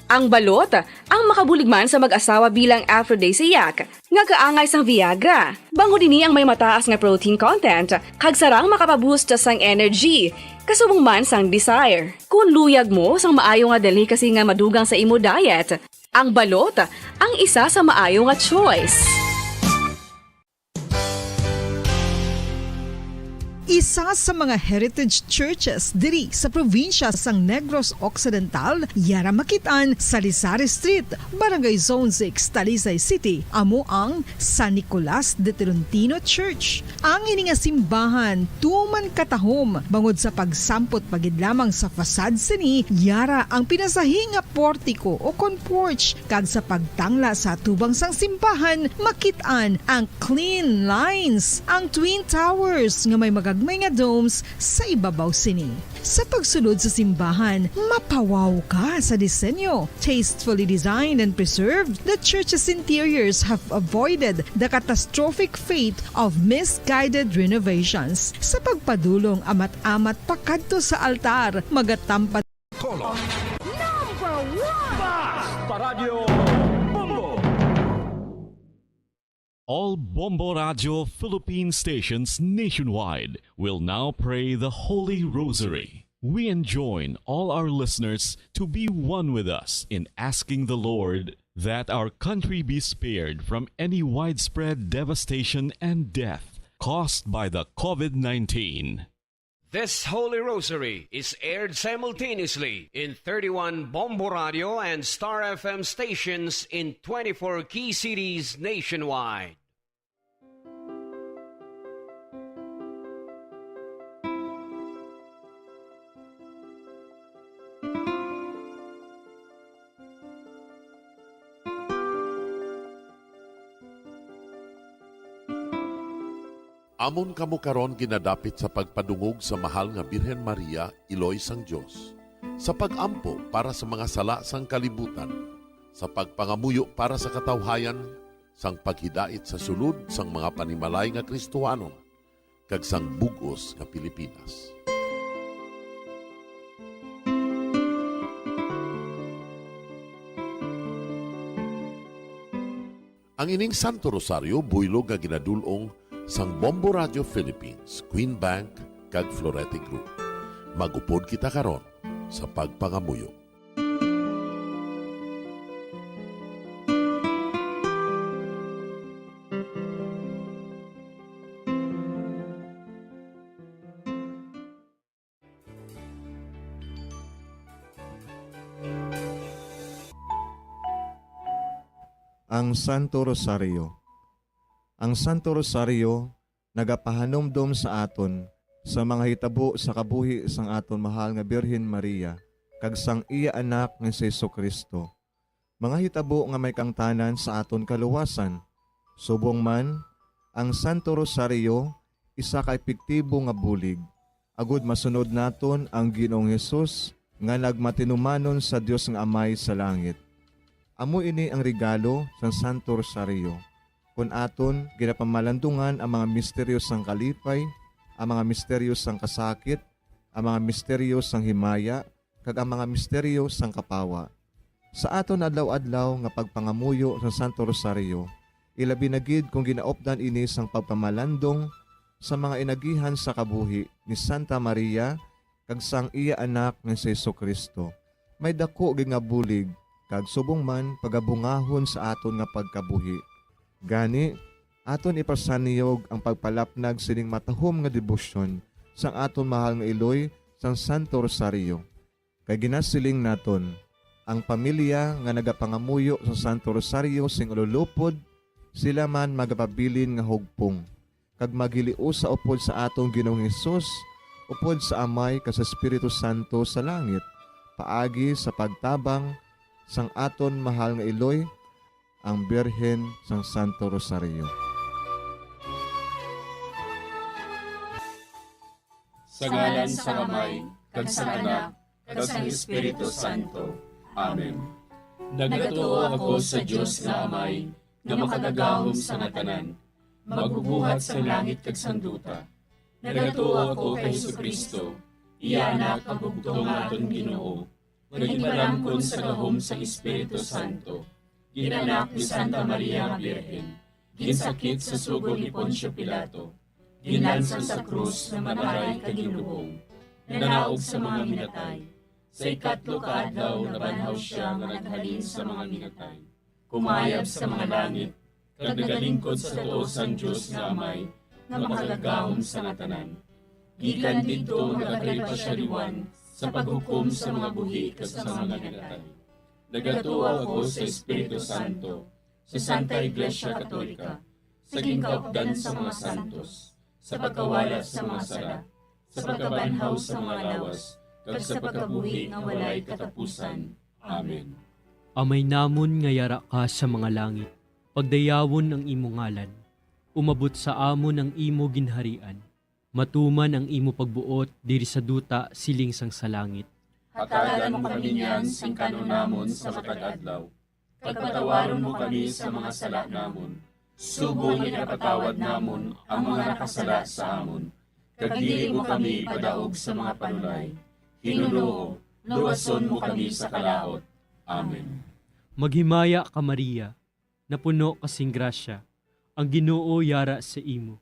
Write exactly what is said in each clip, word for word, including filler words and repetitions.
Ang balot, ang makabulig man sa mag-asawa bilang aphrodisiac, nga kaangay sang Viagra. Bangod ini ang may mataas nga protein content, kag sarang makapaboost sang energy, kasubong man sang desire. Kung luyag mo sang maayo nga delicacy nga madugang sa imo diet, ang balot ang isa sa maayo nga choice. Isa sa mga heritage churches diri sa probinsya sang Negros Occidental, yara makit-an sa Lisari Street, Barangay Zone six, Talisay City, amo ang San Nicolas de Tolentino Church. Ang ini nga simbahan tuman katahom bangod sa pagsampot pa gid lamang sa facade sini, yara ang pinasahi nga portico o kon porch, kag sa pagtangla sa atubang sang simbahan, makit-an ang clean lines, ang twin towers nga may magagmay nga domes sa ibabaw sini. Sa pagsulod sa simbahan, mapawaw ka sa disenyo. Tastefully designed and preserved, the church's interiors have avoided the catastrophic fate of misguided renovations. Sa pagpadulong amat-amat pakadto sa altar, magatampat Tolo. Number one! Bas! Paradyo Bombo! All Bombo Radio Philippine stations nationwide will now pray the Holy Rosary. We enjoin all our listeners to be one with us in asking the Lord that our country be spared from any widespread devastation and death caused by the COVID nineteen. This Holy Rosary is aired simultaneously in thirty-one Bombo Radio and Star F M stations in twenty-four key cities nationwide. Amon kamo karon ginadapit sa pagpadungog sa Mahal nga Birhen Maria, Iloy sang Dios, sa pag-ampo para sa mga sala sang kalibutan, sa pagpangamuyo para sa katawhayan, sang paghidait sa sulod sang mga panimalay nga Kristohanon, kag sang bug-os nga Pilipinas. Ang ining Santo Rosario buylog nga ginadul-ong sang Bombo Radio Philippines, Queen Bank, kag Florete Group. Mag-upod kita karon sa pagpangamuyo. Ang Santo Rosario. Ang Santo Rosario nagapahanumdom sa aton sa mga hitabo sa kabuhi sang aton mahal nga Birhen Maria kag sang iya Anak nga si Jesu-Cristo, mga hitabo nga may kaangtanan sa aton kaluwasan. Subong man, ang Santo Rosario isa ka epektibo nga bulig agud masunod naton ang Ginoong Hesus nga nagmatinumanon sa Dios nga Amay sa langit. Amo ini ang regalo sang Santo Rosario, kon aton ginapamalandungan ang mga misteryo sang kalipay, ang mga misteryo sang kasakit, ang mga misteryo sang himaya, kag ang mga misteryo sang kapawa. Sa aton adlaw-adlaw nga pagpangamuyo sa Santo Rosario, ilabi na gid kon ginaupdan ini sang pagpamalandong sa mga inagihan sa kabuhi ni Santa Maria kag sang iya Anak nga si Jesu-Cristo, may daku gid nga bulig kag subong man pagabungahon sa aton nga pagkabuhi. Gani, aton ipasanyog ang pagpalapnag sining matahom nga debosyon sang aton mahal nga iloy sang Santo Rosario. Kay ginasiling naton, ang pamilya nga nagapangamuyo sa Santo Rosario sing ululupod, sila man magapabilin nga hugpong, kag maghiliusa upod sa aton Ginoong Hesus, upod sa Amay kag sa Espiritu Santo sa langit, paagi sa pagtabang sang aton mahal nga iloy, ang Birhen sang Santo Rosario. Sa ngalan sang Amay, kag sang Anak, kag sang Espiritu Santo. Amen. Nagatuo ako sa Dios nga Amay, nga Makagagahom sang tanan, Magbubuhat sang langit kag sang duta. Nagatuo ako kay Jesu-Cristo, iya Anak nga bugtong nga aton Ginoo, Naging malamkon sa gahom sang Espiritu Santo. Ginanak ni Santa Maria nga Birhen. Ginsakit sa sugo ni Poncio Pilato. Ginlansang sa krus, namatay, kag ginlubong. Nanaog sa mga minatay. Sa ikatlo ka adlaw, nabanhaw sia nga naghalin sa mga minatay. Kumayab sa mga langit, kag nagalingkod sa tuo sang Dios nga Amay, nga makagagahom sa nga tanan. Gikan didto, magakari pa sia liwan sa paghukom sa mga buhi kag sa mga minatay. Nagatuo ako sa Espiritu Santo, sa Santa Iglesia Katolika, sa ginkaupdan sa mga santos, sa pagkawala sa mga sala, sa pagkabanhaw sa mga lawas, kag sa pagkabuhi nga walay katapusan. Amen. Amay namon nga yara ka sa mga langit, pagdayawon ang imo ngalan. Umabot sa amon ang imo ginharian. Matuman ang imo pagbuot diri sa duta siling sang sa langit. Hatagan mo kami niyan sing kan-on namon sa matag adlaw. Kag patawaron mo kami sa mga sala namon, subong nga ginapatawad namon ang mga nakasala sa amon. Kag dili mo kami ipadaog sa mga panulay. Hinunoo, luwason mo kami sa kalaut. Amen. Maghimaya ka, Maria, napuno ka sing grasya, ang Ginoo yara sa imo.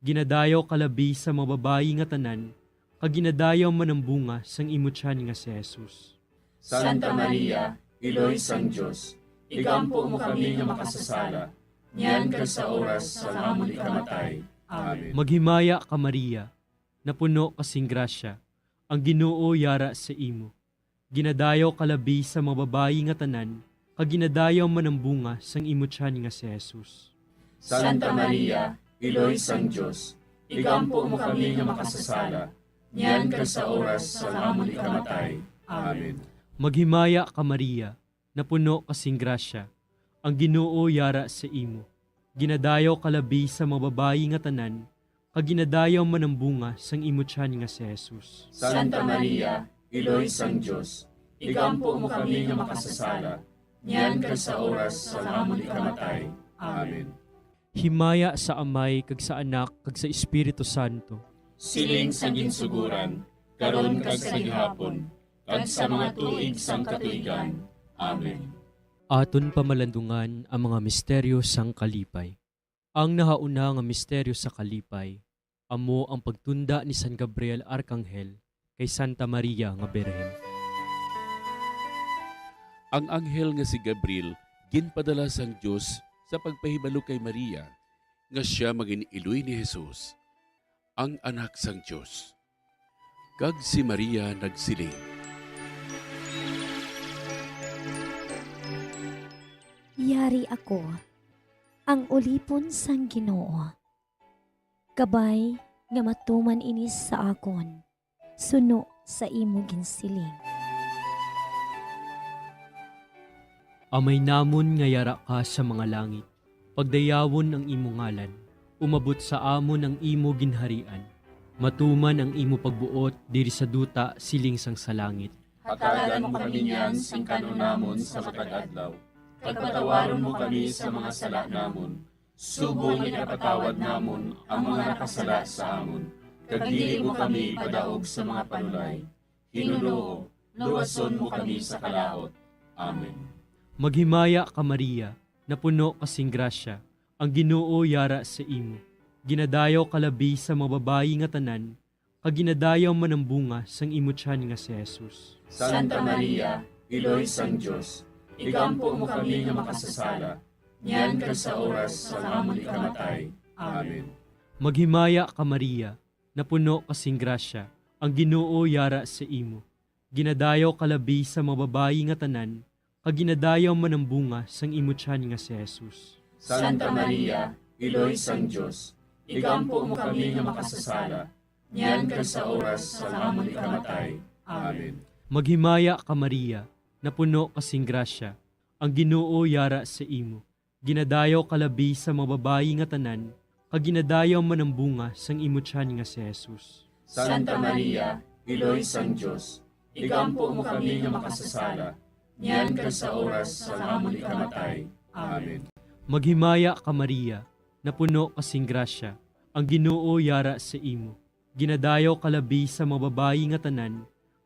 Ginadayaw ka labi sa mga babayi nga tanan, kag ginadayaw man ang bunga sang imo tiyan nga si Jesus. Santa Maria, Iloy sang Dios, igampo mo kami nga makasasala, niyan kag sa oras sang amon ikamatay. Amen. Maghimaya ka, Maria, napuno ka sing grasya, ang Ginoo yara sa imo. Ginadayaw ka labi sa mga babayi nga tanan, kag ginadayaw man ang bunga sang imo tiyan nga si Jesus. Santa Maria, Iloy sang Dios, igampo mo kami nga makasasala, niyan kag sa oras sang amon ikamatay. Amen. Maghimaya ka, Maria, napuno ka sing grasya, ang Ginoo yara sa imo. Ginadayaw ka labi sa mga babayi nga tanan, kag ginadayaw man ang bunga sang imo tiyan nga si Jesus. Santa Maria, Iloy sang Dios, igampo mo kami nga makasasala, niyan kag sa oras sang amon ikamatay. Amen. Himaya sa Amay, kag sa Anak, kag sa Espiritu Santo. Siling sa ginsuguran, karon kag sa gihapon, kag sa mga tuig sang katuigan. Amen. Aton pamalandungan ang mga misteryo sang kalipay. Ang nahauna nga misteryo sa kalipay amo ang pagtunda ni San Gabriel Arkanghel kay Santa Maria nga Birhen. Ang anghel nga si Gabriel ginpadala sang Dios sa pagpahibalo kay Maria nga sia magin-iloy ni Jesus, ang Anak sang Dios. Kag si Maria nagsiling, "Yari ako, ang ulipon sang Ginoo. Kabay nga matuman ini sa akon, suno sa imo ginsiling." Amay namon nga yara ka sa mga langit, pagdayawon ang imo ngalan. Umabot sa amon ang imo ginharian. Matuman ang imo pagbuot diri sa duta siling sang sa langit. Hatagan mo kami niyan sing kan-on namon sa matag adlaw, kag patawaron mo kami sa mga sala namon, subong nga ginapatawad namon ang mga nakasala sa amon, kag dili mo kami ipadaog sa mga panulay. Hinunoo, luwason mo kami sa kalaut. Amen. Maghimaya ka, Maria, napuno ka sing grasya, ang Ginoo yara sa imo. Ginadayaw ka labi sa mga babayi nga tanan, kag ginadayaw man ang bunga sang imo tiyan nga si Jesus. Santa Maria, Iloy sang Dios, igampo mo kami nga makasasala, niyan kag sa oras sang amon ikamatay. Amen. Maghimaya ka, Maria, napuno ka sing grasya, ang Ginoo yara sa imo. Ginadayaw ka labi sa mga babayi nga tanan, kag ginadayaw man ang bunga sang imo tiyan nga si Jesus. Santa Maria, Iloy sang Dios, igampo mo kami nga makasasala, niyan kag sa oras sang amon ikamatay. Amen. Maghimaya ka, Maria, napuno ka sing grasya, ang Ginoo yara sa imo. Ginadayaw ka labi sa mga babayi nga tanan, kag ginadayaw man ang bunga sang imo tiyan nga si Jesus. Santa Maria, Iloy sang Dios, igampo mo kami nga makasasala, niyan kag sa oras sang amon ikamatay. Amen. Maghimaya ka, Maria, napuno ka sing grasya, ang Ginoo yara sa imo. Ginadayaw ka labi sa mga babayi nga tanan,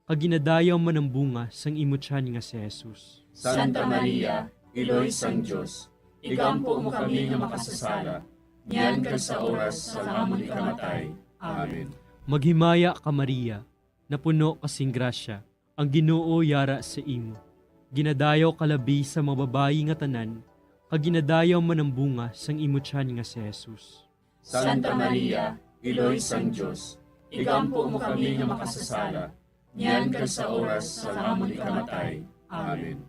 kag ginadayaw man ang bunga sang imo tiyan nga si Jesus. Santa Maria, Iloy sang Dios, igampo mo kami nga makasasala, niyan kag sa oras sang amon ikamatay. Amen. Maghimaya ka, Maria, napuno ka sing grasya, ang Ginoo yara sa imo. Ginadayaw ka labi sa mga babayi nga tanan, kag ginadayaw man ang bunga sang imo tiyan nga si Jesus. Santa Maria, Iloy sang Dios, igampo mo kami nga makasasala, niyan kag sa oras sang amon ikamatay. Amen.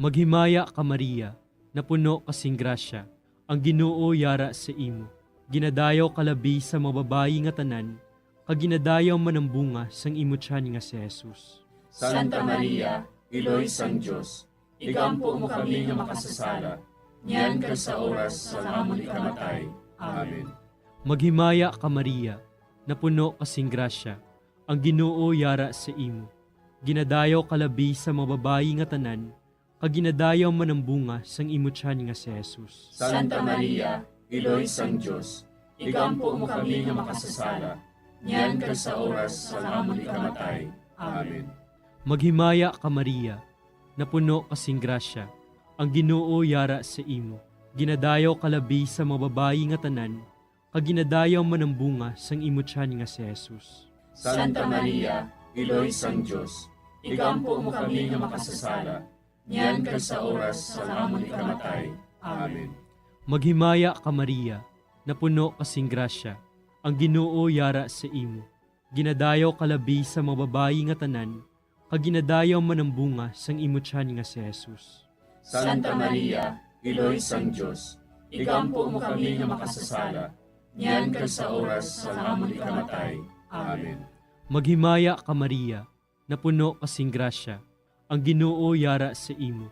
Maghimaya ka, Maria, napuno ka sing grasya, ang Ginoo yara sa imo. Ginadayaw ka labi sa mga babayi nga tanan, kag ginadayaw man ang bunga sang imo tiyan nga si Jesus. Santa Maria, Iloy sang Dios, igampo mo kami nga makasasala, niyan kag sa oras sang amon ikamatay. Amen. Maghimaya ka, Maria, napuno ka sing grasya, ang Ginoo yara sa imo. Ginadayaw ka labi sa mga babayi nga tanan, kag ginadayaw man ang bunga sang imo tiyan nga si Jesus. Santa Maria, Iloy sang Dios, igampo mo kami nga makasasala, niyan kag sa oras sang amon ikamatay. Amen. Maghimaya ka, Maria, napuno ka sing grasya, ang Ginoo yara sa imo. Ginadayaw ka labi sa mga babayi nga tanan, kag ginadayaw man ang bunga sang imo tiyan nga si Jesus. Santa Maria, Iloy sang Dios, igampo mo kami nga makasasala, niyan kag sa oras sang amon ikamatay. Amen. Maghimaya ka, Maria, napuno ka sing grasya, ang Ginoo yara sa imo. Ginadayaw ka labi sa mga babayi nga tanan, kag ginadayaw man ang bunga sang imo tiyan nga si Jesus. Santa Maria, Iloy sang Dios, igampo mo kami nga makasasala, niyan kag sa oras sang amon ikamatay. Amen. Maghimaya ka, Maria, napuno ka sing grasya, ang Ginoo yara sa imo.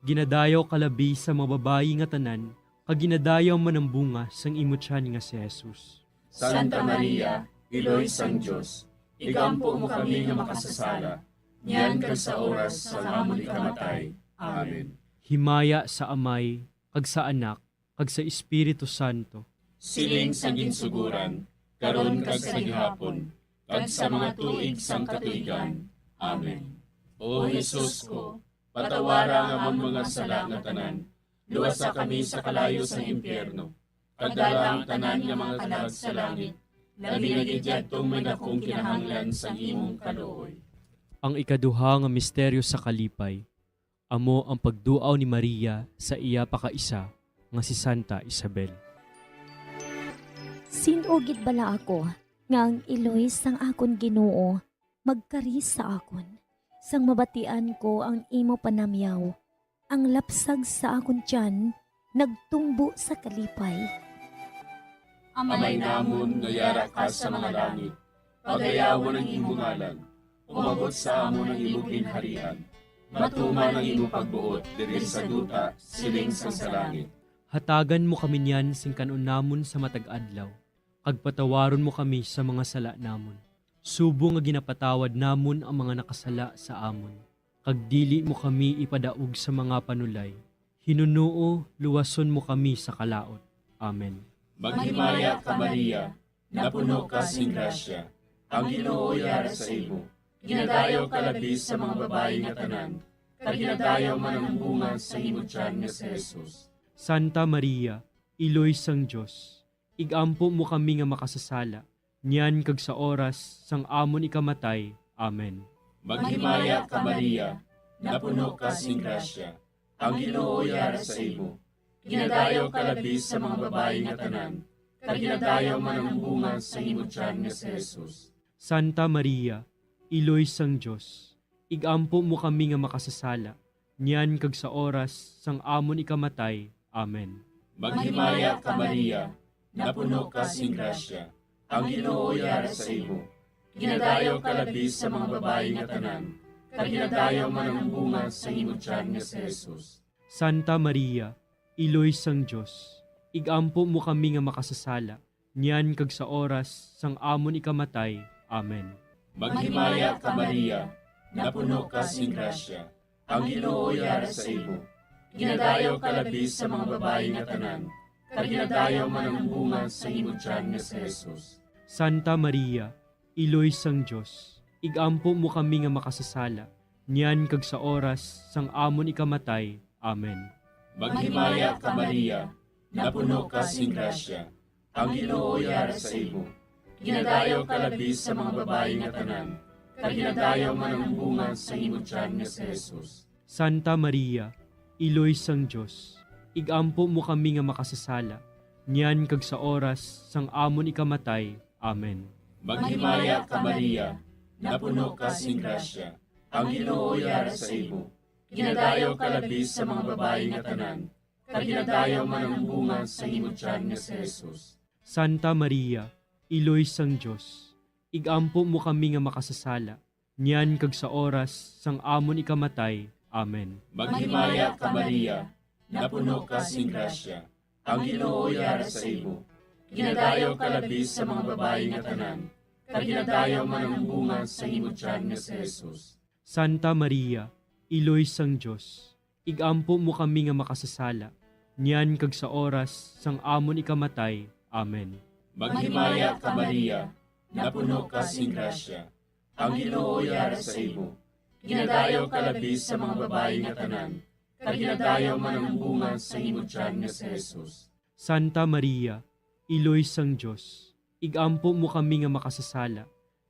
Ginadayaw ka labi sa mga babayi nga tanan, kag ginadayaw man ang bunga sang imo tiyan nga si Jesus. Santa Maria, Iloy sang Dios, igampo mo kami nga makasasala, niyan kag sa oras sang amon ikamatay. Amen. Himaya sa Amay, kag sa Anak, kag sa Espiritu Santo. Siling sa ginsuguran, karon kag sa gihapon, kag sa mga tuig sang katuigan. Amen. O Jesus ko, patawara ang amon mga sala nga tanan, luwasa kami sa kalayo sang impyerno, kag dala ang tanan nga mga kalag sa langit, labi na gid yadtong may dakong kinahanglan sang imong kaluoy. Ang ikaduha nga misteryo sa kalipay, amo ang pagduaw ni Maria sa iya pakaisa nga si Santa Isabel. Sin-o gid bala ako nga ang iloy sang akon Ginoo magkari sa akon? Sang mabatian ko ang imo panamyaw, ang lapsag sa akon tiyan nagtumbo sa kalipay. Amay namon nga yara ka sa mga langit, pagayawon ang imo ngalan. Umabot sa amon ang imo ginharian. Matuman ang imo pagbuot diri sa duta, siling sang sa langit. Hatagan mo kami niyan sing kan-on namon sa matag adlaw, kag patawaron mo kami sa mga sala namon, subong nga ginapatawad namon ang mga nakasala sa amon. Kag dili mo kami ipadaog sa mga panulay, hinunoo luwason mo kami sa kalaut. Amen. Maghimaya ka, Maria, napuno ka sing grasya, ang Ginoo yara sa imo. Ginadayaw ka labi sa mga babayi nga tanan, kag ginadayaw man ang bunga sa imo tiyan nga si Jesus. Santa Maria, Iloy sang Dios, ig-ampo mo kami nga makasasala, niyan kag sa oras sang amon ikamatay. Amen. Maghimaya ka, Maria, napuno ka sing grasya, ang Ginoo yara sa imo. Ginadayaw ka labi sa mga babayi nga tanan, kag ginadayaw man ang bunga sa imo tiyan nga si Jesus. Santa Maria, Iloy sang Dios, ig-ampo mo kami nga makasasala, niyan kag sa oras sang amon ikamatay. Amen. Maghimaya ka, Maria, napuno ka sing grasya, ang Ginoo yara sa imo. Ginadayaw ka labi sa mga babayi nga tanan, kag ginadayaw man ang bunga sa imo tiyan nga si Jesus. Santa Maria, Iloy sang Dios, ig-ampo mo kami nga makasasala, niyan kag sa oras sang amon ikamatay. Amen. Maghimaya ka, Maria, napuno ka sing grasya, ang Ginoo yara sa imo. Ginadayaw ka labi sa mga babayi nga tanan, kag ginadayaw man ang bunga sa imo tiyan nga si Jesus. Santa Maria, Iloy sang Dios, igampo mo kami nga makasasala, niyan kag sa oras sang amon ikamatay. Amen. Maghimaya ka, Maria, napuno ka sing grasya, ang Ginoo yara sa imo. Ginadayaw ka labi sa mga babayi nga tanan, kag ginadayaw man ang bunga sang imo tiyan nga si Jesus. Santa Maria, Iloy sang Dios, igampo mo kami nga makasasala, niyan kag sa oras sang amon ikamatay. Amen. Maghimaya ka, Maria, napuno ka sing grasya, ang Ginoo yara sa imo. Ginadayaw ka labi sa mga babayi nga tanan, kag ginadayaw man ang bunga sang imo tiyan nga si Jesus. Santa Maria, Iloy sang Dios, igampo mo kami nga makasasala, niyan kag sa oras sang amon ikamatay. Amen. Maghimaya ka, Maria, napuno ka sing grasya, ang Ginoo yara sa imo. Ginadayaw ka labi sa mga babayi nga tanan, kag ginadayaw man ang bunga sang imo tiyan nga si Jesus. Santa Maria, Iloy sang Dios, igampo mo kami nga makasasala, niyan kag sa oras sang amon ikamatay. Amen. Maghimaya ka, Maria, napuno ka sing grasya, ang Ginoo yara sa imo. Ginadayaw ka labi sa mga babayi nga tanan, kag ginadayaw man ang bunga sang imo tiyan nga si Jesus. Santa Maria, Iloy sang Dios, igampo mo kami nga makasasala,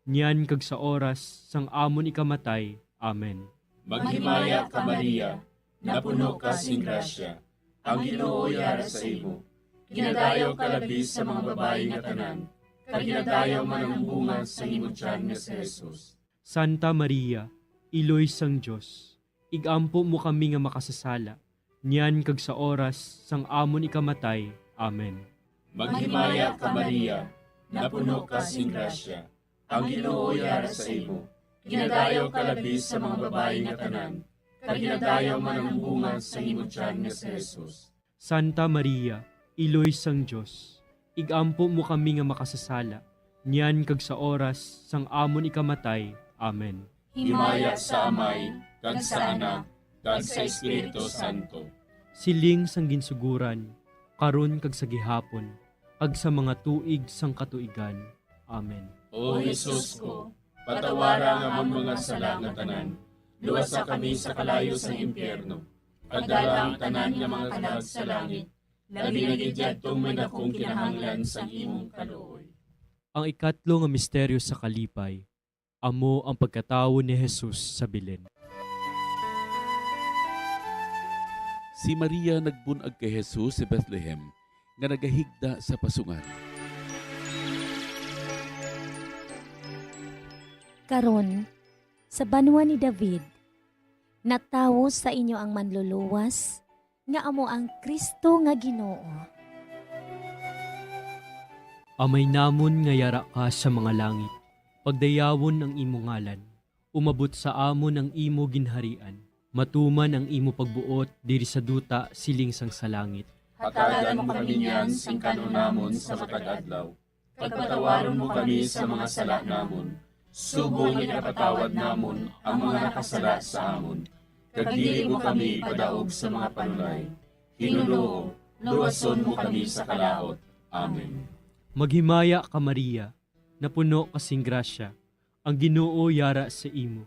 niyan kag sa oras sang amon ikamatay. Amen. Maghimaya ka, Maria, napuno ka sing grasya, ang Ginoo yara sa imo. Ginadayaw ka labi sa mga babayi nga tanan, kag ginadayaw man ang bunga sang imo tiyan nga si Jesus. Santa Maria, Iloy sang Dios, igampo mo kami nga makasasala, niyan kag sa oras sang amon ikamatay. Amen. Maghimaya ka, Maria, napuno ka sing grasya, ang Ginoo yara sa imo. Ginadayaw ka labi sa mga babayi nga tanan, kag ginadayaw man ang bunga sang imo tiyan nga si Jesus. Santa Maria, Iloy sang Dios, igampo mo kami nga makasasala, niyan kag sa oras sang amon ikamatay. Amen. Himaya sa Amay, kag sa Anak, kag sa Espiritu Santo. Siling sang ginsuguran, karon kag sa gihapon, kag sa mga tuig sang katuigan. Amen. O Jesus ko, patawara ang amon mga sala nga tanan, luwasa kami sa kalayo sang impyerno, pagdala ang tanan nga mga kalag sa langit, labi na gid yadtong may dakong kinahanglan sang imong kaluoy. Ang ikatlo nga misteryo sa kalipay, amo ang pagkatawo ni Jesus sa Belen. Si Maria nagbun-ag kay Jesus sa Bethlehem, nga nagahigda sa pasungan. Karon, sa banwa ni David, natawo sa inyo ang Manluluwas, nga amo ang Cristo nga Ginoo. Amay namon nga yara ka sa mga langit, pagdayawon ang imo ngalan. Umabot sa amon ang imo ginharian. Matuman ang imo pagbuot diri sa duta siling sang sa langit. Hatagan mo kami niyan sing kan-on namon sa matag adlaw. Kag patawaron mo kami sa mga sala namon, subong nga ginapatawad namon ang mga nakasala sa amon. Kag dili mo kami ipadaog sa mga panulay. Ginoo, luwason mo kami sa kalaut. Amen. Maghimaya ka, Maria, napuno ka sing grasya, ang Ginoo yara sa imo.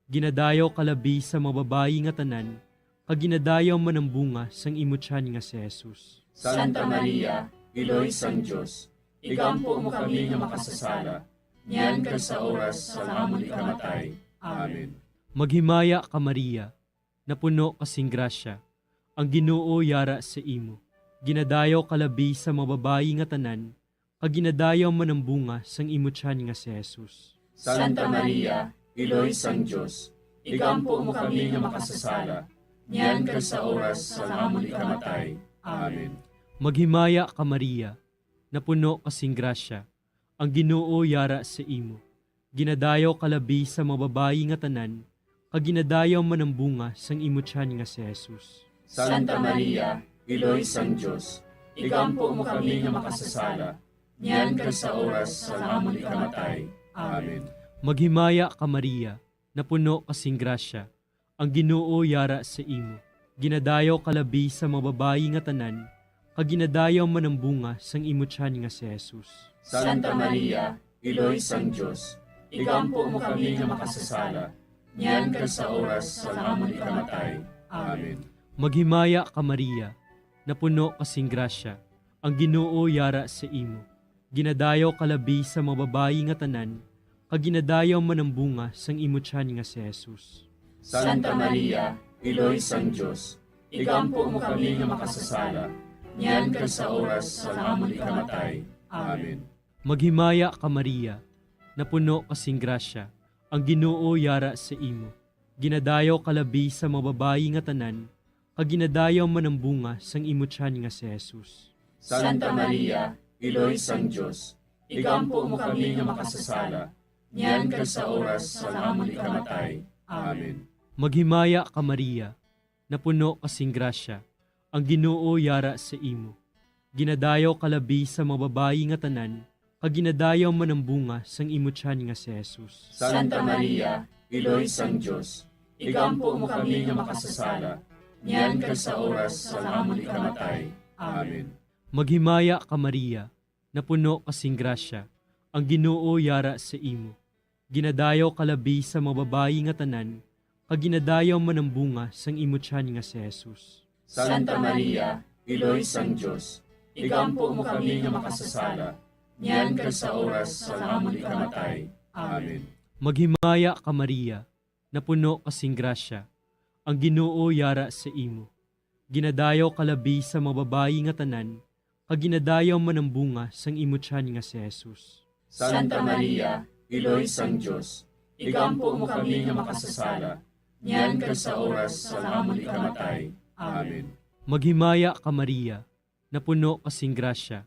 Ginadayaw ka labi sa mga babayi nga tanan, kag ginadayaw man ang bunga sang imo tiyan nga si Jesus. Santa Maria, Iloy sang Dios, igampo mo kami nga makasasala, niyan kag sa oras sang amon ikamatay. Amen. Maghimaya ka, Maria, napuno ka sing grasya, ang Ginoo yara sa imo. Ginadayaw ka labi sa mga babayi nga tanan, kag ginadayaw man ang bunga sang imo tiyan nga si Jesus. Santa Maria, Iloy sang Dios, igampo mo kami nga makasasala, niyan kag sa oras sang amon ikamatay. Amen. Maghimaya ka, Maria, napuno ka sing grasya, ang Ginoo yara sa imo. Ginadayaw ka labi sa mga babayi nga tanan, kag ginadayaw man ang bunga sang imo tiyan nga si Jesus. Santa Maria, Iloy sang Dios, igampo mo kami nga makasasala, niyan kag sa oras sang amon ikamatay. Amen. Maghimaya ka, Maria, napuno ka sing grasya, ang Ginoo yara sa imo. Ginadayaw ka labi sa mga babayi nga tanan, kag ginadayaw man ang bunga sang imo tiyan nga si Jesus. Santa Maria, Iloy sang Dios, igampo mo kami nga makasasala, niyan kag sa oras sang amon ikamatay. Amen. Maghimaya ka, Maria, napuno ka sing grasya, ang Ginoo yara sa imo. Ginadayaw ka labi sa mga babayi nga tanan, kag ginadayaw man ang bunga sang imo tiyan nga si Jesus. Santa Maria, Iloy sang Dios, igampo mo kami nga makasasala, niyan kag sa oras sang amon ikamatay. Amen. Maghimaya ka, Maria, napuno ka sing grasya, ang Ginoo yara sa imo. Ginadayaw ka labi sa mga babayi nga tanan, kag ginadayaw man ang bunga sang imo tiyan nga si Jesus. Santa Maria, Iloy sang Dios, igampo mo kami nga makasasala, niyan kag sa oras sang amon ikamatay. Amen. Maghimaya ka, Maria, napuno ka sing grasya, ang Ginoo yara sa imo. Ginadayaw ka labi sa mga babayi nga tanan, kag ginadayaw man ang bunga sang imo tiyan nga si Jesus. Santa Maria, Iloy sang Dios, igampo mo kami nga makasasala, niyan kag sa oras sang amon ikamatay. Amen. Maghimaya ka, Maria, napuno ka sing grasya, ang Ginoo yara sa imo. Ginadayaw ka labi sa mga babayi nga tanan, kag ginadayaw man ang bunga sang imo tiyan nga si Jesus. Santa Maria, Iloy sang Dios, igampo mo kami nga makasasala, niyan kag sa oras sang amon ikamatay. Amen. Maghimaya ka, Maria, napuno ka sing grasya, ang Ginoo yara sa imo. Ginadayaw ka labi sa mga babayi nga tanan, kag ginadayaw man ang bunga sang imo tiyan nga si Jesus. Santa Maria, Iloy sang Dios, igampo mo kami nga makasasala, niyan kag sa oras sang amon ikamatay. Amen. Maghimaya ka, Maria, napuno ka sing grasya,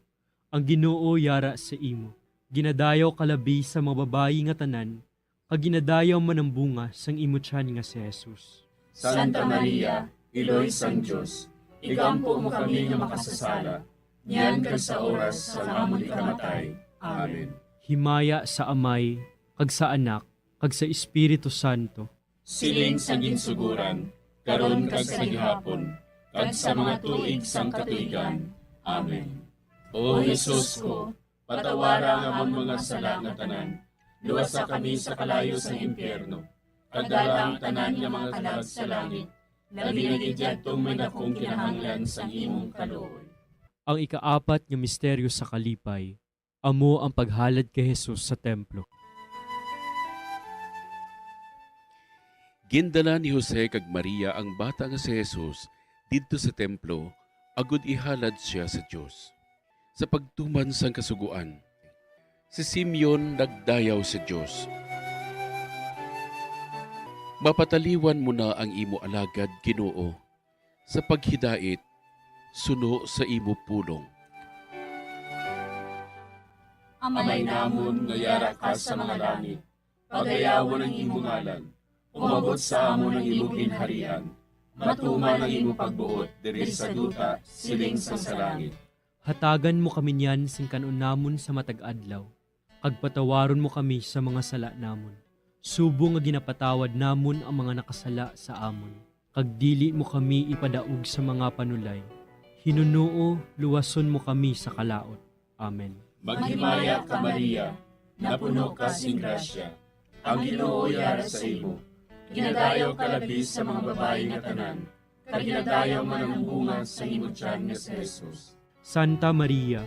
ang Ginoo yara sa imo. Ginadayaw ka labi sa mga babayi nga tanan, kag ginadayaw man ang bunga sang imo tiyan nga si Jesus. Santa Maria, Iloy sang Dios, igampo mo kami nga makasasala, niyan kag sa oras sang amon ikamatay. Amen. Himaya sa Amay, kag sa Anak, kag sa Espiritu Santo. Siling sa ginsuguran, karon kag sa gihapon, kag sa mga tuig sang katuigan. Amen. O Jesus ko, patawara ang amon mga sala nga tanan, luwasa kami sa kalayo sang impyerno, kag dala ang tanan nga mga kalag sa langit, labi na gid yadtong may dakong kinahanglan sang imong kaluoy. Ang ikaapat nga misteryo sa kalipay, amo ang paghalad kay Jesus sa templo. Gindala ni Jose kag Maria ang bata nga si Jesus didto sa templo, agod ihalad sia sa Dios. Sa pagtuman sang Kasugoan, si Simeon nagdayaw sa Dios, "Mapataliwan mo na ang imo alagad, Ginoo, sa paghidait suno sa imo pulong." Amay namon nga yara ka sa mga langit, pagayawon ang imo ngalan. Umabot sa amon ang imo ginharian. Matuman ang imo pagbuot diri sa duta, siling sang sa langit. Hatagan mo kami niyan sing kan-on namon sa matag adlaw, kag patawaron mo kami sa mga sala namon, subong nga ginapatawad namon ang mga nakasala sa amon. Kag dili mo kami ipadaog sa mga panulay. Hinunoo, luwason mo kami sa kalaut. Amen. Maghimaya ka, Maria, napuno ka sing grasya. Ang Ginoo yara sa imo. Ginadayaw ka labi sa mga babayi nga tanan, kag ginadayaw man ang bunga sa imo tiyan nga si Jesus. Santa Maria,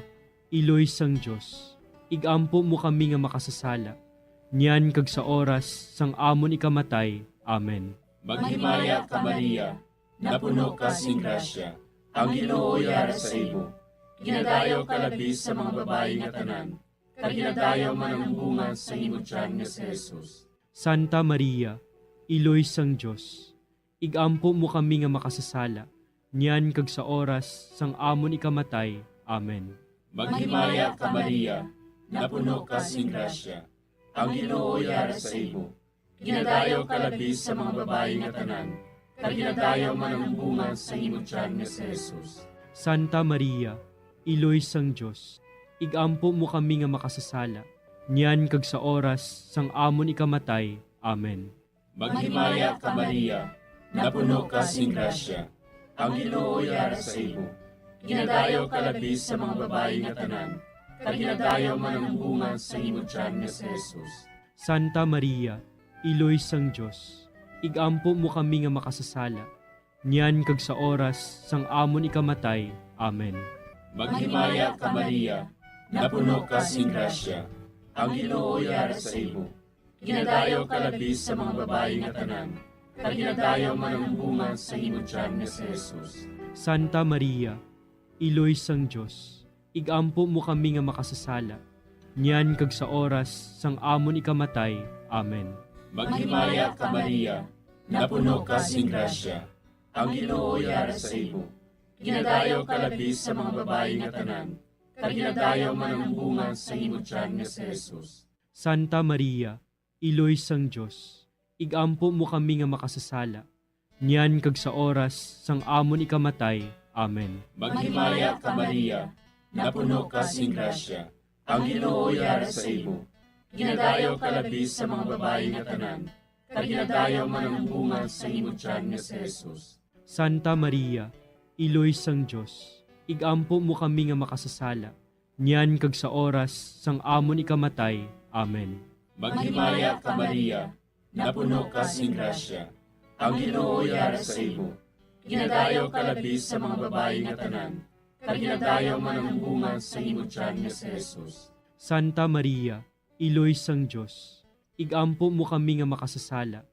Iloy sang Dios, igampo mo kami nga makasasala, niyan kag sa oras sang amon ikamatay. Amen. Maghimaya ka, Maria, napuno ka sing grasya, ang Ginoo yara sa imo. Ginadayaw ka labi sa mga babayi nga tanan, kag ginadayaw man ang bunga sa imo tiyan nga si Jesus. Santa Maria, Iloy sang Dios, igampo mo kami nga makasasala, niyan kag sa oras sang amon ikamatay. Amen. Maghimaya ka, Maria, napuno ka sing grasya, ang Ginoo yara sa imo. Ginadayaw ka labi sa mga babayi nga tanan, kag ginadayaw man ang bunga sa imo tiyan nga si Jesus. Santa Maria, Iloy sang Dios, igampo mo kami nga makasasala, niyan kag sa oras sang amon ikamatay. Amen. Maghimaya ka, Maria, napuno ka sing grasya, ang Ginoo yara sa imo. Ginadayaw ka labi sa mga babayi nga tanan, kag ginadayaw man ang bunga sa imo tiyan nga si Jesus. Santa Maria, Iloy sang Dios, ig-ampo mo kami nga makasasala, niyan kag sa oras sang amon ikamatay. Amen. Maghimaya ka, Maria, napuno ka sing grasya, ang Ginoo yara sa imo. Ginadayaw ka labi sa mga babayi nga tanan, kag ginadayaw man ang bunga sa imo tiyan nga si Jesus. Santa Maria, Iloy sang Dios, ig-ampo mo kami nga makasasala, niyan kag sa oras sang amon ikamatay. Amen. Maghimaya ka, Maria, napuno ka sing grasya, ang Ginoo yara sa imo. Ginadayaw ka labi sa mga babayi nga tanan, kag ginadayaw man ang bunga sa imo tiyan nga si Jesus. Santa Maria, Iloy sang Dios, ig-ampo mo kami nga makasasala, niyan kag sa oras sang amon ikamatay. Amen. Maghimaya ka, Maria, napuno ka sing grasya, ang Ginoo yara sa imo. Ginadayaw ka labi sa mga babayi nga tanan, kag ginadayaw man ang bunga sa imo tiyan nga si Jesus. Santa Maria, Iloy sang Dios, ig-ampo mo kami nga makasasala, niyan kag sa oras sang amon ikamatay. Amen. Maghimaya ka, Maria, napuno ka sing grasya, ang Ginoo yara sa imo. Ginadayaw ka labi sa mga babayi nga tanan, kag ginadayaw man ang bunga sa imo tiyan nga si Jesus. Santa Maria, Iloy sang Dios, ig-ampo mo kami nga makasasala,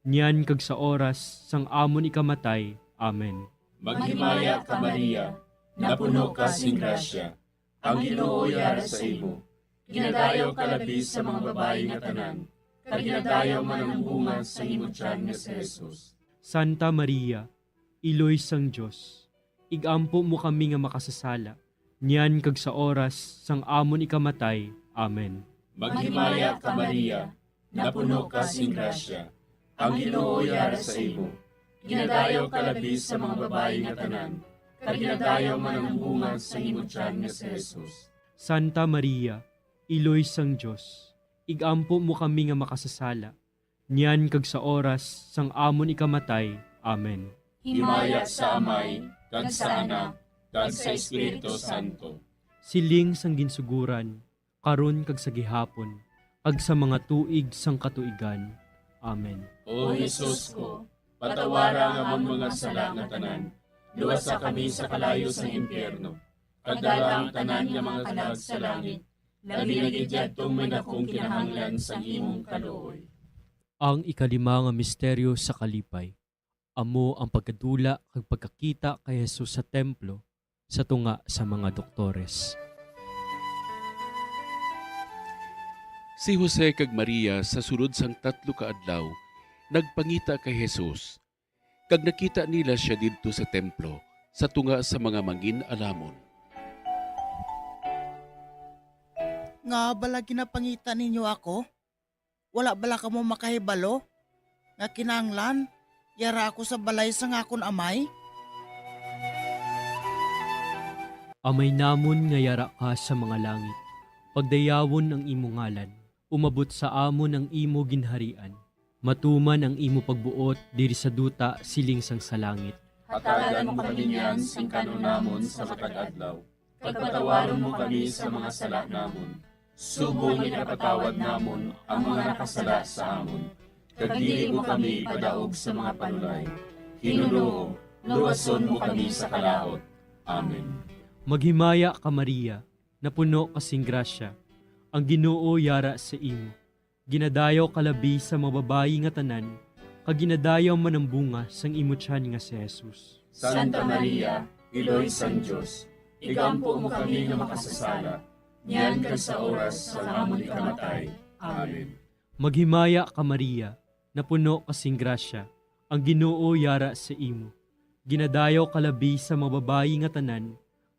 niyan kag sa oras sang amon ikamatay. Amen. Maghimaya ka, Maria, napuno ka sing grasya, ang Ginoo yara sa imo. Ginadayaw ka labi sa mga babayi nga tanan, kag ginadayaw man ang bunga sa imo tiyan nga si Jesus. Santa Maria, Iloy sang Dios, ig-ampo mo kami nga makasasala, niyan kag sa oras sang amon ikamatay. Amen. Maghimaya ka, Maria, napuno ka sing grasya, ang Ginoo yara sa imo. Ginadayaw ka labi sa mga babayi nga tanan, kag ginadayaw man ang bunga sa imo tiyan nga si Jesus. Santa Maria, Iloy sang Dios, ig-ampo mo kami nga makasasala, niyan kag sa oras sang amon ikamatay. Amen. Himaya sa Amay, kag sa Anak, kag sa Espiritu Santo. Siling sang ginsuguran, karon kag sa gihapon, kag sa mga tuig sang katuigan. Amen. O Jesus ko, patawara ang amon mga sala nga tanan, luwasa kami sa kalayo sang impyerno, kag dala ang tanan nga mga kalag sa langit, labi na gid yadtong may dakong kinahanglan sang imong kaluoy. Ang ikalima nga misteryo sa kalipay, amo ang pagkadula kag pagkakita kay Jesus sa templo sa tunga sa mga doktores. Si Jose kag Maria sa sulod sang tatlo ka adlaw nagpangita kay Jesus, kag nakita nila sia didto sa templo sa tunga sa mga mangin-alamon. Ngaa bala ginapangita ninyo ako? Wala bala kamo makahibalo nga kinahanglan yara ako sa balay sang akon Amay? Amay namon nga yara ka sa mga langit, pagdayawon ang imo ngalan. Umabot sa amon ang imo ginharian. Matuman ang imo pagbuot diri sa duta siling sang sa langit. Hatagan mo kami niyan sing kan-on namon sa matag adlaw, kag patawaron mo kami sa mga sala namon, subong nga ginapatawad namon ang mga nakasala sa amon, kag dili mo kami ipadaog sa mga panulay. Hinunoo, luwason mo kami sa kalaut. Amen. Maghimaya ka, Maria, napuno ka sing grasya, ang Ginoo yara sa imo. Ginadayaw ka labi sa mga babayi nga tanan, kag ginadayaw man ang bunga sang imo tiyan nga si Jesus. Santa Maria, Iloy sang Dios, igampo mo kami nga makasasala, niyan kag sa oras sang amon ikamatay. Amen. Maghimaya ka, Maria, napuno ka sing grasya, ang Ginoo yara sa imo. Ginadayaw ka labi sa mga babayi nga tanan,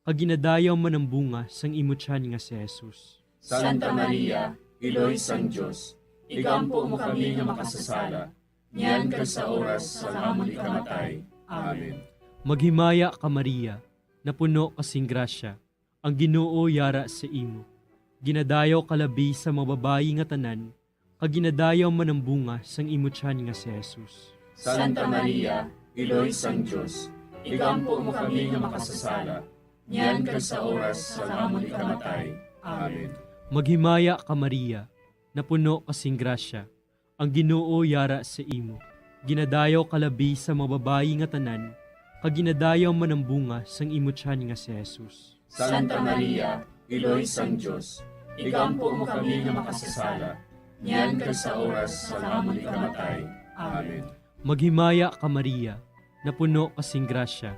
kag ginadayaw man ang bunga sang imo tiyan nga si Jesus. Santa Maria, Iloy sang Dios, igampo mo kami nga makasasala, niyan kag sa oras sang amon ikamatay. Amen. Maghimaya ka, Maria, napuno ka sing grasya, ang Ginoo yara sa imo. Ginadayaw ka labi sa mga babayi nga tanan, kag ginadayaw man ang bunga sang imo tiyan nga si Jesus. Santa Maria, Iloy sang Dios, igampo mo kami nga makasasala, niyan kag sa oras sang amon ikamatay. Amen. Maghimaya ka, Maria, napuno ka sing grasya, ang Ginoo yara sa imo. Ginadayaw ka labi sa mga babayi nga tanan, kag ginadayaw man ang bunga sang imo tiyan nga si Jesus. Santa Maria, Iloy sang Dios, igampo mo kami nga makasasala, niyan kag sa oras sang amon ikamatay. Amen. Maghimaya ka, Maria, napuno ka sing grasya,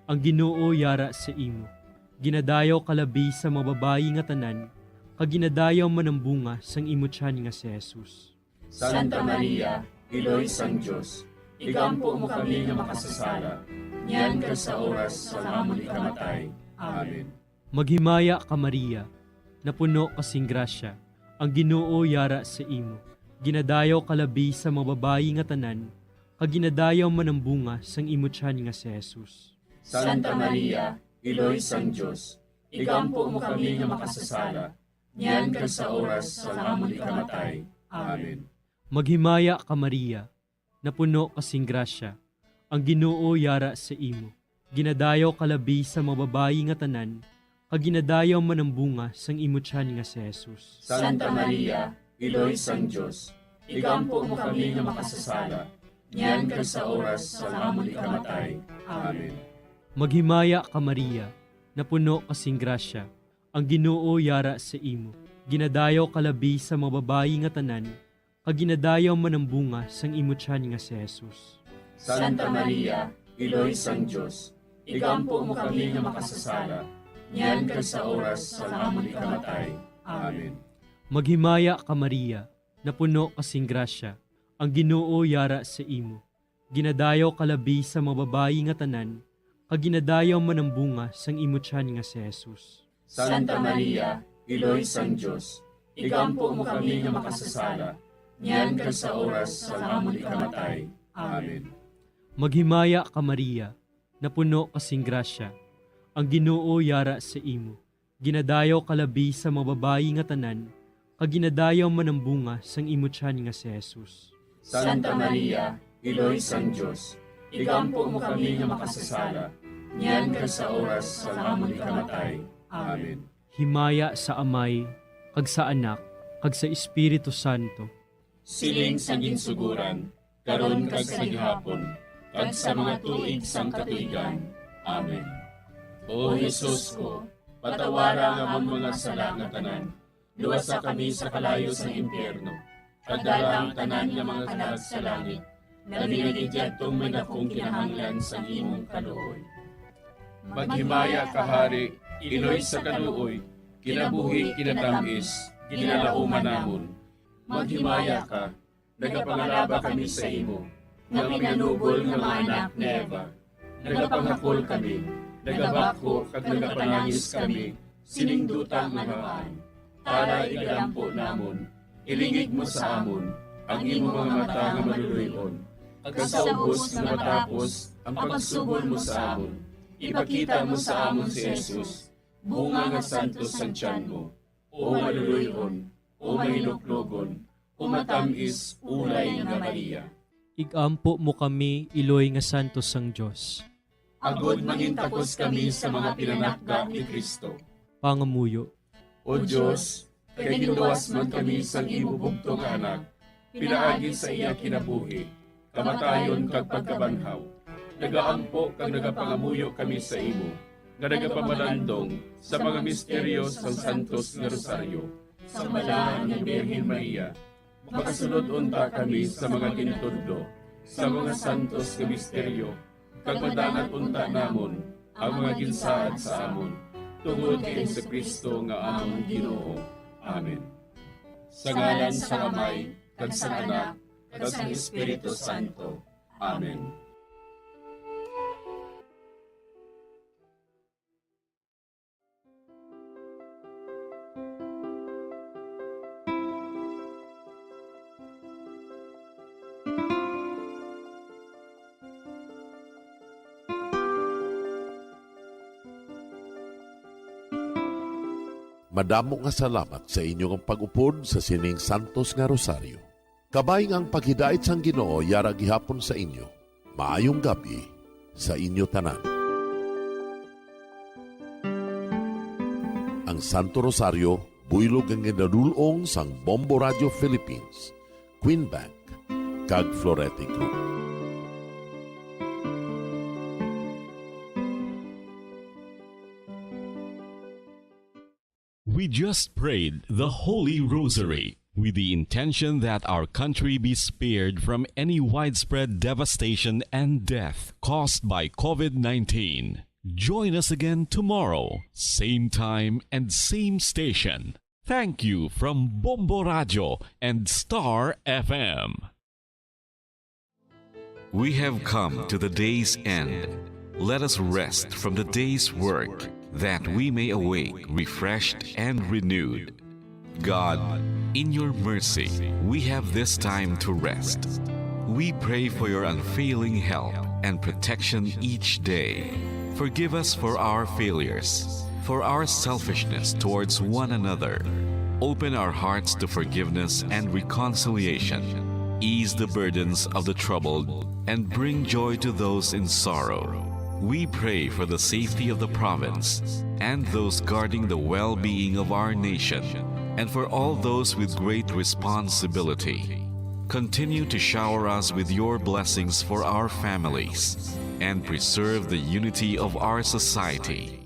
ang Ginoo yara sa imo. Ginadayaw ka labi sa mga babayi nga tanan, kag ginadayaw man ang bunga sang imo tiyan nga si Jesus. Santa Maria, Iloy sang Dios, igampo mo kami nga makasasala, niyan kag sa oras sang amon ikamatay. Amen. Maghimaya ka, Maria, napuno ka sing grasya, ang Ginoo yara sa imo. Ginadayaw ka labi sa mga babayi nga tanan, kag ginadayaw man ang bunga sang imo tiyan nga si Jesus. Santa Maria, Iloy sang Dios, igampo mo kami nga makasasala, niyan kag sa oras sang amon ikamatay. Amen. Maghimaya ka, Maria, napuno ka sing grasya, ang Ginoo yara sa imo. Ginadayaw ka labi sa mga babayi nga tanan, kag ginadayaw man ang bunga sang imo tiyan nga si Jesus. Santa Maria, Iloy sang Dios, igampo mo kami nga makasasala, niyan kag sa oras sang amon ikamatay. Amen. Maghimaya ka, Maria, napuno ka sing grasya, ang Ginoo yara sa imo. Ginadayaw ka labi sa mga babayi nga tanan, kag ginadayaw man ang bunga sang imo tiyan nga si Jesus. Santa Maria, Iloy sang Dios, igampo mo kami nga makasasala, niyan kag sa oras sang amon ikamatay. Amen. Maghimaya ka, Maria, napuno ka sing grasya, ang Ginoo yara sa imo. Ginadayaw ka labi sa mga babayi nga tanan, kag ginadayaw man ang bunga sang imo tiyan nga si Jesus. Santa Maria, Iloy sang Dios, igampo mo kami nga makasasala, niyan kag sa oras sang amon ikamatay. Amen. Maghimaya ka, Maria, napuno ka sing grasya, ang Ginoo yara sa imo. Ginadayaw ka labi sa mga babayi nga tanan, kag ginadayaw man ang bunga sang imo tiyan nga si Jesus. Santa Maria, Iloy sang Dios, igampo mo kami nga makasasala, niyan kag sa oras sang amon ikamatay. Amen. Himaya sa Amay, kag sa Anak, kag sa Espiritu Santo. Siling sa ginsugoran, karon kag sa gihapon, kag sa mga tuig sang katuigan. Amen. O Jesus ko, patawara ang amon mga sala nga tanan, luwasa kami sa kalayo sang impyerno, kag dala ang tanan nga mga kalag sa langit, labi na gid yadtong may dakong kinahanglan sang imong kaluoy. Maghimaya ka, Hari, Iloy sa kaluoy, kinabuhi, kinatamis, ginalauman namon. Maghimaya ka, nagapangalaba kami sa imo, nga pinanubol nga mga anak ni Eva. Nagapanghakol kami, nagabakho kag nagapanangis kami sining duta nga ngaan. Tara, igalampo namon, ilingig mo sa amon ang imo mga mata nga maluloy-on, kag sa ubos nga matapos ang pagsubol mo sa amon, ipakita mo sa amon si Jesus, bunga nga santos sang tiyan mo. O maluloy-on, o mahinuklogon, o matamis, ulay nga Maria. Igampo mo kami, Iloy nga santos sang Dios. Agod mangintakos kami sa mga pinanakga ni Cristo. Pangamuyo. O Dios, kay ginluwas man kami sang imo bugtong nga Anak, pinaagi sa iya kinabuhi, kamatayon kag pagkabanhaw, nagaampo kag nagapangamuyo kami sa imo, nga nagapamalandong sa mga misteryo sang Santos nga Rosaryo, sa Balaan nga Birhen Maria. Makasulod unta kami sa mga gintudlo sa mga santos nga misteryo, kag madangat unta namon ang mga ginsaad sa amon, tungod kay Jesu-Cristo nga amon Ginoo. Amen. Sa ngalan sang Amay, kag sang Anak, kag sang Espiritu Santo. Amen. Madamo nga salamat sa inyo nga pag-upod sa sining santos nga rosaryo. Kabay nga ang paghidait sang Ginoo yara gihapon sa inyo. Maayong gab-i sa inyo tanan. Ang Santo Rosario Buylog nga ginadul-ong sang Bombo Radio Philippines, Queen Bank, kag Florete Group. We just prayed the Holy Rosary with the intention that our country be spared from any widespread devastation and death caused by COVID nineteen. Join us again tomorrow, same time and same station. Thank you from Bombo Radio and Star F M. We have come to the day's end. Let us rest from the day's work, that we may awake refreshed and renewed. God, in your mercy, we have this time to rest. We pray for your unfailing help and protection each day. Forgive us for our failures, for our selfishness towards one another. Open our hearts to forgiveness and reconciliation. Ease the burdens of the troubled and bring joy to those in sorrow. We pray for the safety of the province and those guarding the well-being of our nation, and for all those with great responsibility. Continue to shower us with your blessings for our families and preserve the unity of our society.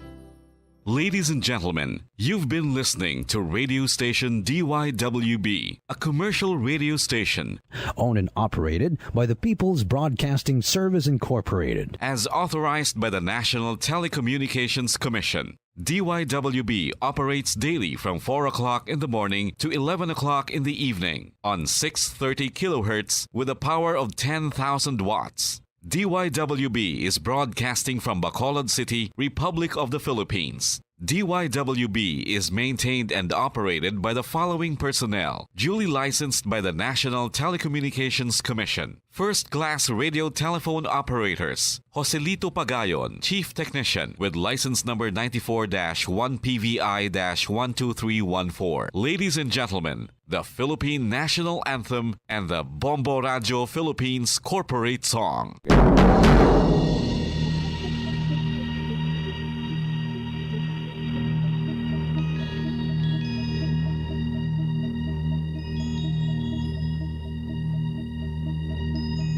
Ladies and gentlemen, you've been listening to radio station D Y W B, a commercial radio station owned and operated by the People's Broadcasting Service Incorporated. As authorized by the National Telecommunications Commission, D Y W B operates daily from four o'clock in the morning to eleven o'clock in the evening on six thirty kilohertz with a power of ten thousand watts. D Y W B is broadcasting from Bacolod City, Republic of the Philippines. D Y W B is maintained and operated by the following personnel, duly licensed by the National Telecommunications Commission. First class radio telephone operators, Joselito Pagayon, chief technician, with license number ninety-four dash one P V I dash one two three one four. Ladies and gentlemen, the Philippine National Anthem and the Bombo Radio Philippines Corporate Song.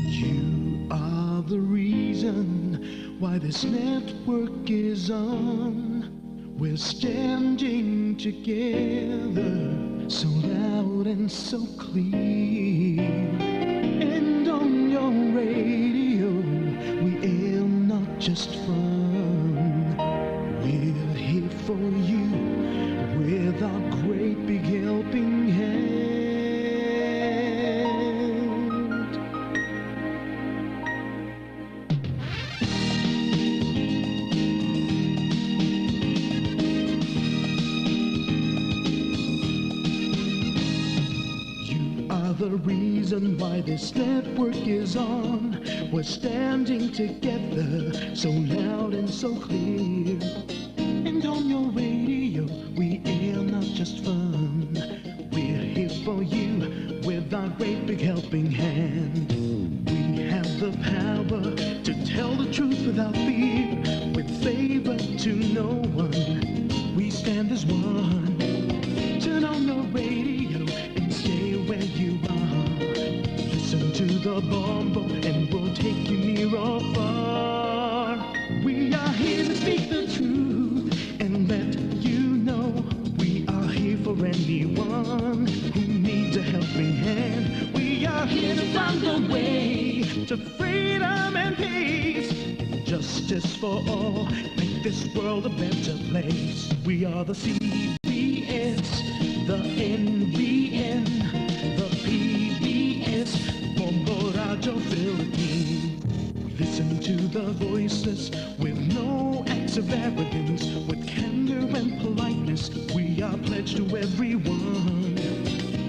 You are the reason why this network is on. We're standing together, so loud and so clear. And on your radio, we aim not just fun. We're here for you with our great big helping hand. You are the reason why this network is on. We're standing together, so loud and so clear. And on your radio, we air not just fun. We're here for you with our great big helping hand. We have the power to tell the truth without fear, with favor to no one. We stand as one. Turn on your radio and stay where you are. Listen to the Bombo and we'll take you near or far. We are here to speak the truth and let you know we are here for anyone who needs a helping hand. We are here to find a way to freedom and peace and justice for all. Make this world a better place. We are the C B S, the N B N, the P B S, Bombo Radio Philippines. We listen to the voices with no acts of arrogance, with candor and politeness. We are pledged to everyone.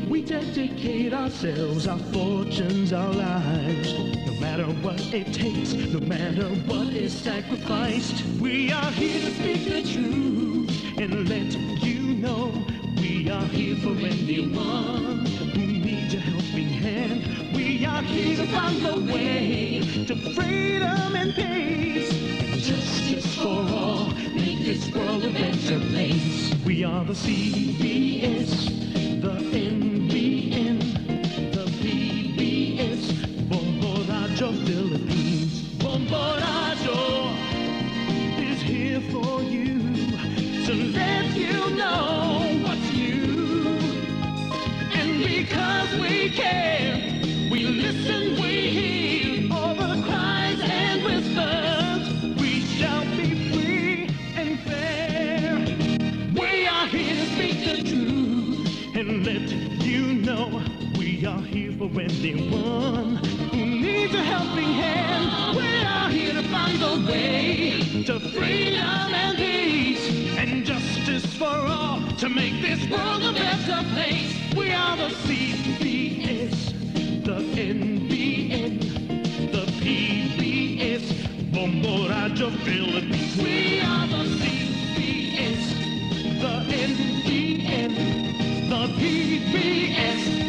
We dedicate ourselves, our fortunes, our lives. No matter what it takes, no matter what is sacrificed, we are here to speak the truth and let you know we are here for anyone who needs a helping hand. We are here to find the way to freedom and peace and justice for all. Make this world a better place. We are the C B S, the N B N, the P B S, Bombo Radyo Philippines. Bombo Radyo is here for you to let you know what's new. And because we care, we listen, we hear all the cries and whispers. We shall be free and fair. We are here to speak the truth and let you know we are here for anyone who needs a helping hand. We are here to find the way to freedom and peace and justice for all to make this world a better place. We are the C B S, the N B N, the P B S, Bombo Radyo Philippines. We are the C B S, the N B N, the P B S.